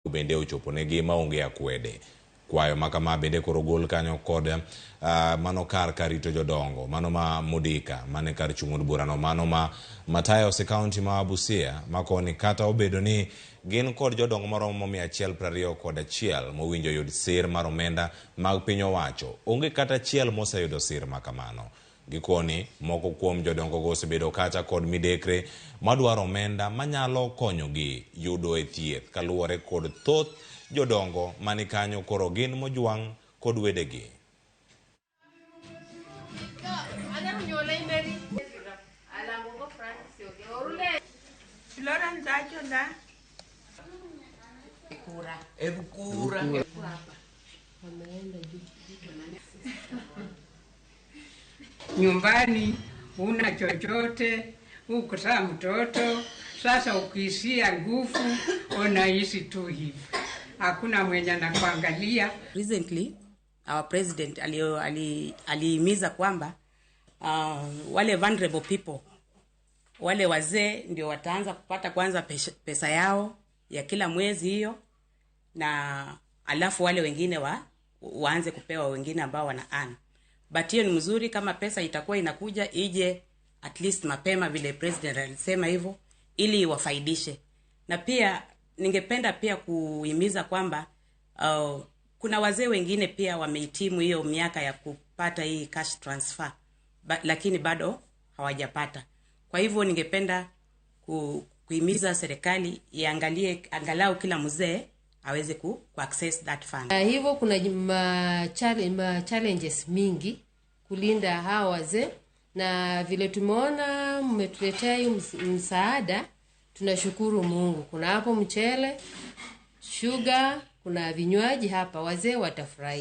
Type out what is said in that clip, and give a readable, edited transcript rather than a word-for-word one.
Bende ochoponegi maonge akwede. Kwayo ma kama bende koro ogol kanyo kod mano kar ka rito jodongo, mano ma Mudika mane kar chung' od burano, mano ma Matayos e kaunti ma Busia, ma koni kata obedo ni gin kod jodongo maromo 121 mowinjo yud sir mar omenda mag piny owacho, onge kata achiel moseyudo sir ma kamano. Gikoni, moko kuom jodongogo osebedo kacha kod midekre madwaro omenda manyalo konyogi yudo e thieth kaluwore kod thoth jodongo mani kanyo koro gin mojwang' kod wedegi. Nyumbani huna chochote, hukuzaa mtoto. Sasa ukiishia nguvu unaishi tu hivi, hakuna mwenye anakuangalia. Recently our president alihimiza kwamba wale vulnerable people, wale wazee ndio wataanza kupata kwanza pesa yao ya kila mwezi hiyo, na alafu wale wengine waanze kupewa wengine ambao wana earn. But hiyo ni mzuri kama pesa itakuwa inakuja ije at least mapema vile president alisema hivyo, ili wafaidishe. Na pia ningependa pia kuhimiza kwamba kuna wazee wengine pia wamehitimu hiyo miaka ya kupata hii cash transfer, lakini bado hawajapata. Kwa hivyo ningependa kuhimiza serikali iangalie angalau kila mzee aweze ku access that fund. Na hivyo kuna ma challenges mingi kulinda hawa wazee, na vile tumeona mmetuletea hii msaada, tunashukuru Mungu. Kuna hapo mchele, sugar, kuna vinywaji hapa, wazee watafurahi.